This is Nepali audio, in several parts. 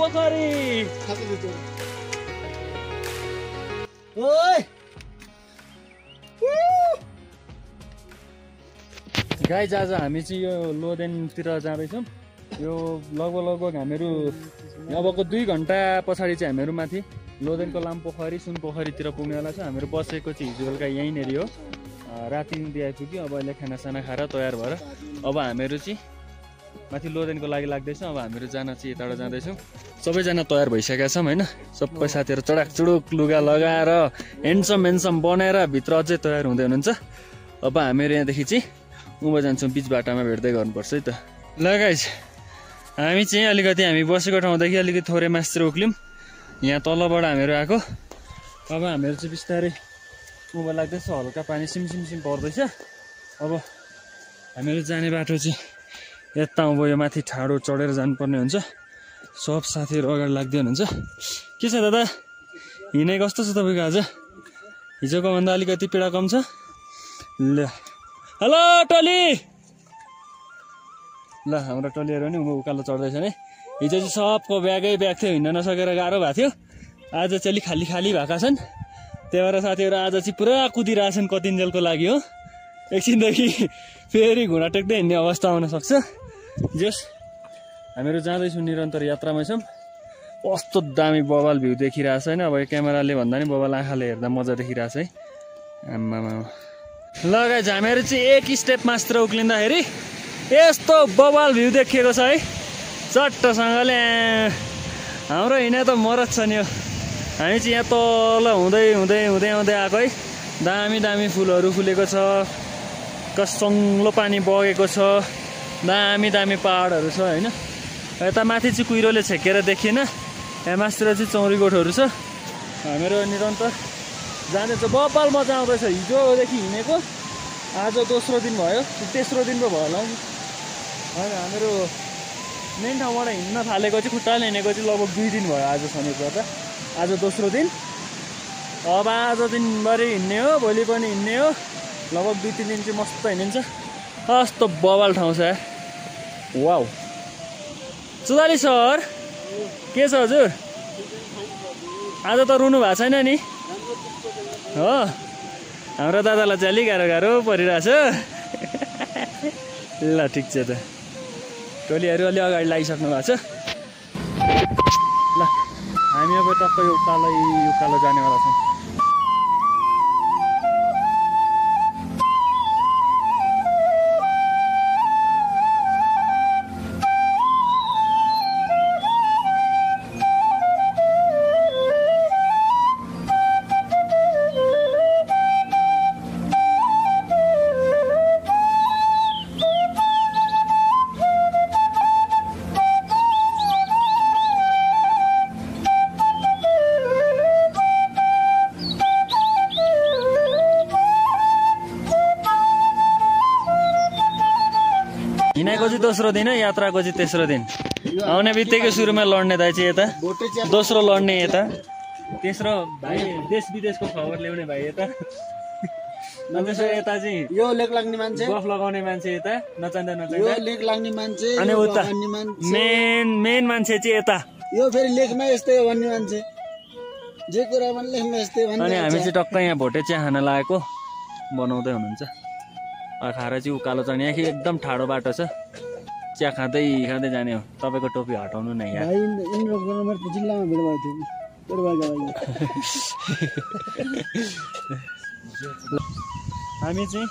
पोखरी गाइज आज हामी चाहिँ यो लोदेनतिर जाँदैछौँ। यो लगभग हामीहरू अबको 2 घन्टा पछाडि चाहिँ हामीहरू माथि लोदेनको लामपोखरी सुनपोखरीतिर पुग्नेवाला छ। हामीहरू बसेको चाहिँ हिजो बेलुका यहीँनिर हो। राति दिदी आइपुग्यो। अब अहिले खानासाना खाएर तयार भएर अब हामीहरू चाहिँ माथि लोदेनको लागि लाग्दैछौँ। अब हामीहरू जान चाहिँ यताबाट जाँदैछौँ। सबैजना तयार भइसकेका छौँ होइन। सबै साथीहरू चडाकचुडुक लुगा लगाएर हेन्डसम बनाएर भित्र अझै तयार हुँदै हुनुहुन्छ। अब हामीहरू यहाँदेखि चाहिँ उँभो जान्छौँ। बिच बाटामा भेट्दै गर्नुपर्छ है त। ल गाइज हामी चाहिँ अलिकति हामी बसेको ठाउँदेखि अलिकति थोरै मास्तिर उक्ल्यौँ। यहाँ तलबाट हामीहरू आएको। अब हामीहरू चाहिँ बिस्तारै उँभो लाग्दैछ। हल्का पानी सिमसिम पर्दैछ। अब हामीहरू जाने बाटो चाहिँ यता उँभो यो माथि ठाडो चढेर जानुपर्ने हुन्छ। सब साथीहरू अगाडि लाग्दै हुनुहुन्छ। के छ दादा हिँडे कस्तो छ तपाईँको आज? हिजोको भन्दा अलिकति पीडा कम छ? ल हेलो टोली। ल हाम्रो टोलीहरू नि उँभो उकालो चढ्दैछ नि। हिजो चाहिँ सबको ब्याग थियो। हिँड्न नसकेर गाह्रो भएको थियो। आज चाहिँ अलिक खाली भएका छन्। त्यही भएर साथीहरू आज चाहिँ पुरा कुदिरहेछन् कतिन्जेलको लागि हो। एकछिनदेखि फेरि घुँडा टेक्दै हिँड्ने अवस्था आउन सक्छ। जस हामीहरू जाँदैछौँ। निरन्तर यात्रामै छौँ। कस्तो दामी बवाल भ्यू देखिरहेछ होइन। अब क्यामेराले भन्दा नि बवाल आँखाले हेर्दा मजा देखिरहेछ है। आम्मामा ल गाइज हामीहरू चाहिँ एक स्टेप मास्तिर उक्लिँदाखेरि यस्तो बवाल भ्यू देखिएको छ है। चट्टसँगले हाम्रो हिँडे त मरद छ नि हो। हामी चाहिँ यहाँ तल हुँदै आएको है। दामी फुलहरू फुलेको छ। कसङ्लो पानी बगेको छ। दामी पहाडहरू छ होइन। यता माथि चाहिँ कुहिरोले छेकेर देखिएन। यहाँ मास्तिर चाहिँ चौरीगोठहरू छ। हामीहरू निरन्तर जाँदैछ। बब्बाल मजा आउँदैछ। हिजोदेखि हिँडेको आज दोस्रो दिन भयो। तेस्रो दिन पो भयो होला हौ। होइन हामीहरू मेन ठाउँबाट हिँड्न थालेको चाहिँ खुट्टाले हिँडेको चाहिँ लगभग 2 दिन भयो। आज समेत गर्दा आज दोस्रो दिन। अब आज दिनभरि हिँड्ने हो। भोलि पनि हिँड्ने हो। लगभग 2-3 दिन चाहिँ मस्त हिँडिन्छ। कस्तो बवाल ठाउँ छ यार। वाउ सुधारी सर के छ हजुर? आज त रुनु भएको छैन नि हो? हाम्रो दादालाई चाहिँ अलिक गाह्रो परिरहेछ। ल ठिक छ त। टोलीहरू अलि अगाडि लागिसक्नु भएको छ। ल हामी अब टक्क यो उकालो जानेवाला छौँ। हिँडेको चाहिँ दोस्रो दिन है। यात्राको चाहिँ तेस्रो दिन। आउने बित्तिकै सुरुमा लड्ने दाइ चाहिँ यता। दोस्रो लड्ने यता। तेस्रो भाइ देश विदेशको खबर ल्याउने भाइ यता। त्यसो यता चाहिँ यो लेक लाग्ने मान्छे, गफ लगाउने मान्छे यता नचाहिँदा यो लेक लाग्ने मान्छे, अनि उता मेन मान्छे चाहिँ यता। यो फेरि लेकमा यस्तै हो भन्ने मान्छे। जे कुरा पनि लेकमा यस्तै भन्ने। अनि हामी चाहिँ टक्क यहाँ भोटे चिया खान लागेको बनाउँदै हुनुहुन्छ। खाएर चाहिँ उकालो चढ्ने। यहाँ एकदम ठाडो बाटो छ। चिया खाँदै जाने हो। तपाईँको टोपी हटाउनु नै यहाँ। जिल्लामा भेट भएको थियो। हामी चाहिँ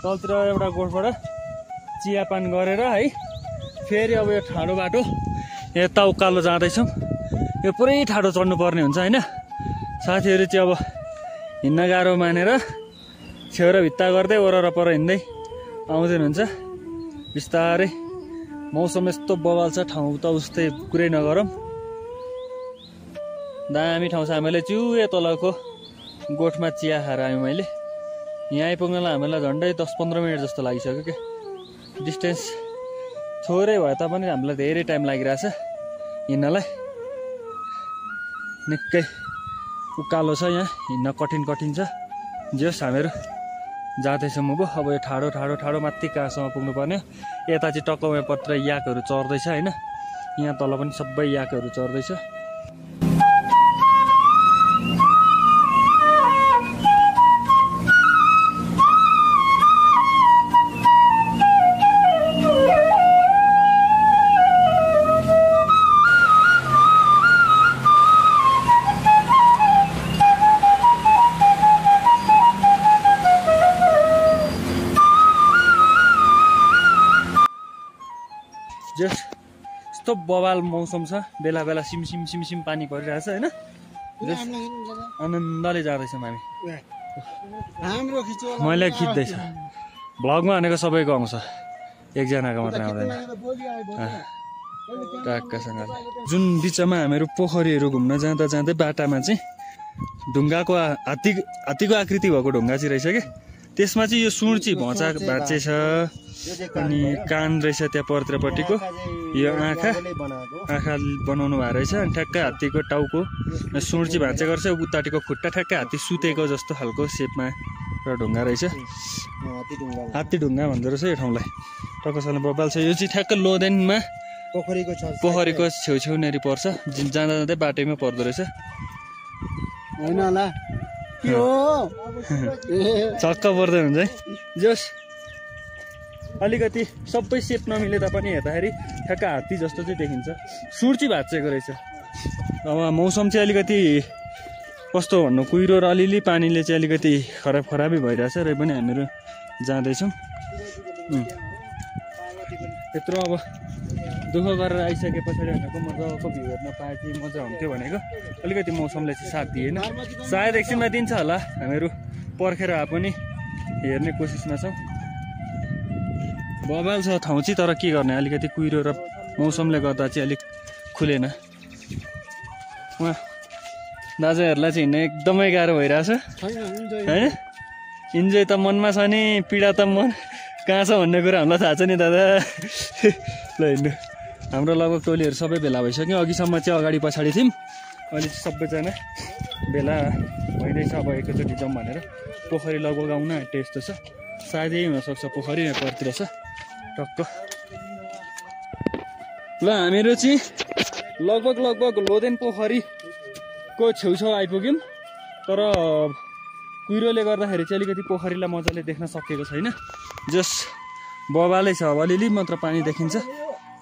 तलतिर एउटा गोठबाट चियापान गरेर है फेरि अब यो ठाडो बाटो यता उकालो जाँदैछौँ। यो पुरै ठाडो चढ्नु पर्ने हुन्छ होइन। साथीहरू चाहिँ अब हिँड्न गाह्रो मानेर छेउरा भित्ता गर्दै वरपर हिँड्दै आउँदै हुनुहुन्छ बिस्तारै। मौसम यस्तो बवाल छ। ठाउँ त उस्तै कुरै नगरौँ। दामी ठाउँ छ। हामीले चिउए तलको गोठमा चिया खाएर आयौँ। मैले यहाँ आइपुग्नलाई हामीलाई झन्डै 10-15 मिनट जस्तो लागिसक्यो क्या। डिस्टेन्स थोरै भए तापनि हामीलाई धेरै टाइम लागिरहेछ हिँड्नलाई। निकै उकालो छ यहाँ। हिँड्न कठिन छ। जस हामीहरू जाँदैछौँ अब यो ठाडो माथि कहाँसम्म पुग्नुपर्ने। यता चाहिँ टक्क पत्र याकहरू चढ्दैछ होइन। यहाँ तल पनि सबै याकहरू चर्दैछ। यस्तो बवाल मौसम छ, बेला बेला सिमसिम पानी परिरहेछ होइन। आनन्दले जाँदैछौँ हामी। मैले खिच्दैछ भ्लगमा भनेको सबैको आउँछ, एकजनाको मात्र आउँदैन टाक्कसँगले। जुन बिचमा हामीहरू पोखरीहरू घुम्न जाँदा जाँदै बाटामा चाहिँ ढुङ्गाको हात्तीको आकृति भएको ढुङ्गा चाहिँ रहेछ क्या। त्यसमा चाहिँ यो सुर्ची भाँचे छ अनि कान रहेछ त्यहाँ पर्त्रपट्टिको, यो आँखा बनाउनु भएको रहेछ अनि ठ्याक्कै हात्तीको टाउको सुर्ची भाँचे गर्छ, उताटिको खुट्टा ठ्याक्कै हात्ती सुतेको जस्तो खालको सेपमा एउटा ढुङ्गा रहेछ। हात्ती ढुङ्गा भन्दो रहेछ यो ठाउँलाई। टक्कसँग बबाल छ। यो चाहिँ ठ्याक्कै लोदेनमा पोखरीको छेउछेउनेरि पर्छ, जाँदा जाँदै बाटैमा पर्दो रहेछ। छक्क पर्दै हुन्छ है। जस अलिकति सबै सेप नमिले तापनि हेर्दाखेरि ठ्याक्क हात्ती जस्तो चाहिँ देखिन्छ, सुर्ची भाँचेको रहेछ। अब मौसम चाहिँ अलिकति कस्तो भन्नु, कुहिरो र अलिअलि पानीले चाहिँ अलिकति खराबै भइरहेछ र पनि हामीहरू जाँदैछौँ। त्यत्रो अब दुःख गरेर आइसके पछाडि भनेको मजाको भ्यू हेर्न पाए चाहिँ मजा हुन्थ्यो भनेको, अलिकति मौसमले चाहिँ साथ दिएन। सायद एकछिनमा दिन्छ होला, हामीहरू पर्खेर भए पनि हेर्ने कोसिसमा छौँ। बबाल छ ठाउँ चाहिँ, तर के गर्ने, अलिकति कुहिरो र मौसमले गर्दा चाहिँ अलिक खुलेन। उहाँ दाजुहरूलाई चाहिँ हिँड्न एकदमै गाह्रो भइरहेछ होइन। इन्जोय त मनमा छ नि, पीडा त मन कहाँ छ भन्ने कुरा हामीलाई थाहा छ नि दादा। ल हिँड्नु, हाम्रो लगभग टोलीहरू सबै भेला भइसक्यो। अघिसम्म चाहिँ अगाडि पछाडि थियौँ, अहिले चाहिँ सबैजना भेला भइँदैछ। अब एकैचोटि जाउँ भनेर। पोखरी लगभग आउन आँटे यस्तो छ, सायद यही हुनसक्छ पोखरी परतिर छ टक्क। ल हामीहरू चाहिँ लगभग लोदेन पोखरीको छेउछाउ आइपुग्यौँ, तर कुहिरोले गर्दाखेरि चाहिँ अलिकति पोखरीलाई मजाले देख्न सकेको छैन। जस बबालै छ, अब अलिअलि मात्र पानी देखिन्छ,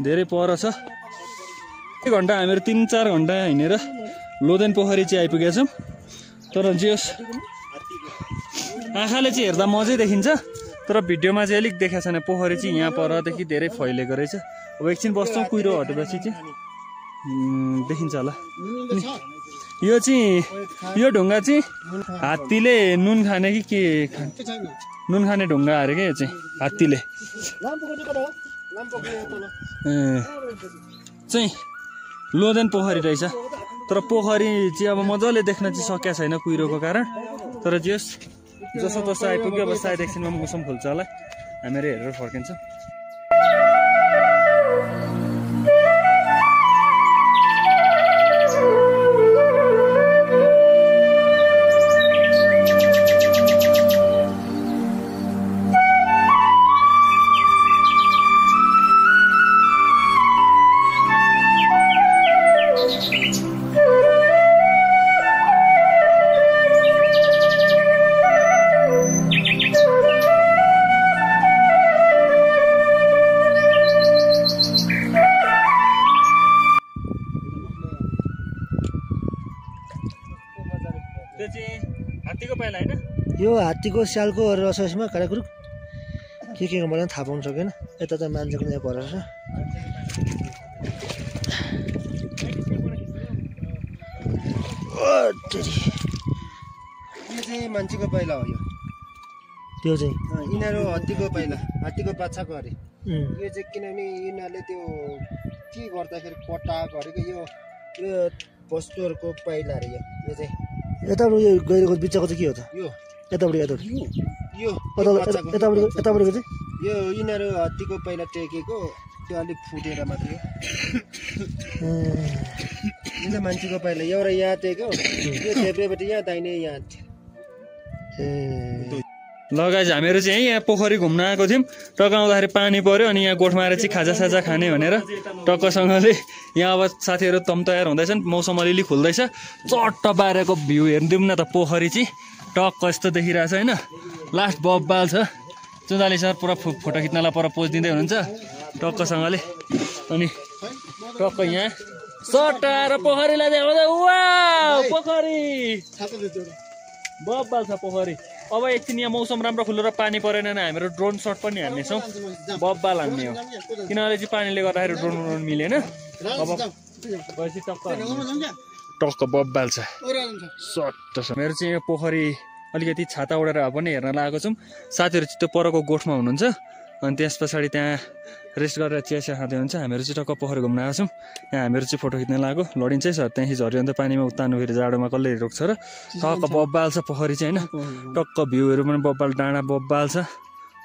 धेरै पर छ। 1 घन्टा हामीहरू 3-4 घन्टा हिँडेर लोदेन पोखरी चाहिँ आइपुगेका छौँ। तर जस आँखाले चाहिँ हेर्दा मजै देखिन्छ, तर भिडियोमा चाहिँ अलिक देखाएको छैन। पोखरी चाहिँ यहाँ परदेखि धेरै फैलिएको रहेछ। अब एकछिन बस्छौँ, कुहिरो हटेपछि चाहिँ देखिन्छ होला। यो ढुङ्गा चाहिँ हात्तीले नुन खाने कि के नुन खाने ढुङ्गा अरे क्या। यो चाहिँ हात्तीले चाहिँ लोदेन पोखरी रहेछ, तर पोखरी चाहिँ अब मजाले देख्न चाहिँ सकेको छैन कुहिरोको कारण। तर जसो तसो आइपुग्यो। अब सायद एकछिनमा मौसम खुल्छ होला, हामीहरू हेरेर फर्किन्छौँ। यो हात्तीको स्यालको रसमा काराकुरुक के मलाई थाहा पाउनु सकेन। यता त मान्छेको यहाँ परेछ। यो चाहिँ मान्छेको पाइला हो। यो त्यो चाहिँ यिनीहरू हात्तीको बाछाको अरे। यो चाहिँ किनभने यिनीहरूले त्यो के गर्दाखेरि पटाएको अरे यो वस्तुहरूको पाइला अरे। यो चाहिँ यताबाट यो गहिरोको बिचको चाहिँ के हो त? यो यताबाट चाहिँ यो यिनीहरू हात्तीको पहिला टेकेको, त्यो अलिक फुटेर मात्रै हो। यो त मान्छेको पहिला एउटा यहाँ टेक्यो, यो थेप्रेबाट यहाँ दाहिने यहाँ। ल गाइज हामीहरू चाहिँ यहाँ पोखरी घुम्न आएको थियौँ टक्क आउँदाखेरि पानी पर्यो अनि यहाँ गोठमा आएर चाहिँ खाजासाजा खाने भनेर टक्कसँगले यहाँ अब साथीहरू तम तयार हुँदैछन् मौसम अलिअलि खुल्दैछ चट्ट बारेको भ्यू हेरिदिउँ न त पोखरी चाहिँ टक्क यस्तो देखिरहेछ होइन लास्ट बब्बाल छ चुदाली सर पुरा फोटो खिच्नलाई पर पोज दिँदै हुनुहुन्छ टक्कसँगले अनि टक्क यहाँ सट्टाएर पोखरीलाई देखाउँदै वाउ पोखरी बब्बाल छ पोखरी अब एकछिन यहाँ मौसम राम्रो खुलेर पानी परेन भने हामीहरू ड्रोन सट पनि हान्नेछौँ बब्बाल हान्ने हो किनभने चाहिँ पानीले गर्दाखेरि ड्रोन मिलेन अब पछि टक्क बब्बाल छ सट्ट छ मेरो चाहिँ यो पोखरी अलिकति छाता उडेर भए पनि हेर्न लागेको छौँ साथीहरू चाहिँ त्यो परको गोठमा हुनुहुन्छ अनि त्यस पछाडि त्यहाँ रेस्ट गरेर चिया खाँदै हुन्छ हामीहरू चाहिँ टक्क पोखरी घुम्न आएको छौँ यहाँ हामीहरू चाहिँ फोटो खिच्न लागेको लडिन्छ सर त्यहाँदेखि झऱ्यो भने त पानीमा उतार्नु फेरि जाडोमा कसले रोक्छ र टक्क बब्बाल छ पोखरी चाहिँ होइन टक्क भ्यूहरू पनि बब्बाल डाँडा बब्बाल छ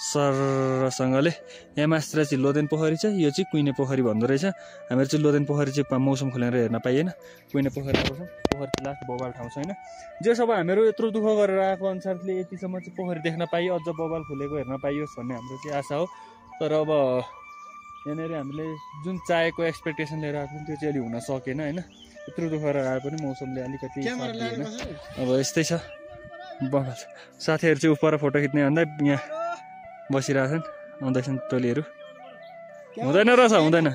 सरसँगले यहाँ मास्तिर चाहिँ लोदेन पोखरी छ यो चाहिँ कुइने पोखरी भन्दो रहेछ हामीहरू चाहिँ लोदेन पोखरी चाहिँ मौसम खुलेर हेर्न पाइएन कुइने पोखरी आएको छ पोखरी चाहिँ लास्ट बब्बाल ठाउँ छ होइन जे सब हामीहरू यत्रो दुःख गरेर आएको अनुसारले यतिसम्म चाहिँ पोखरी देख्न पाइयो अझ बब्बाल खुलेको हेर्न पाइयोस् भन्ने हाम्रो चाहिँ आशा हो तर अब यहाँनिर हामीले जुन चाहेको एक्सपेक्टेसन लिएर आएको त्यो चाहिँ अलि हुन सकेन होइन यत्रो दुःख गरेर आए पनि मौसमले अलिकति अब यस्तै छ बब्बाल साथीहरू चाहिँ उपर फोटो खिच्ने भन्दा यहाँ बसिरहेछन् आउँदैछन् टोलीहरू हुँदैन रहेछ हुँदैन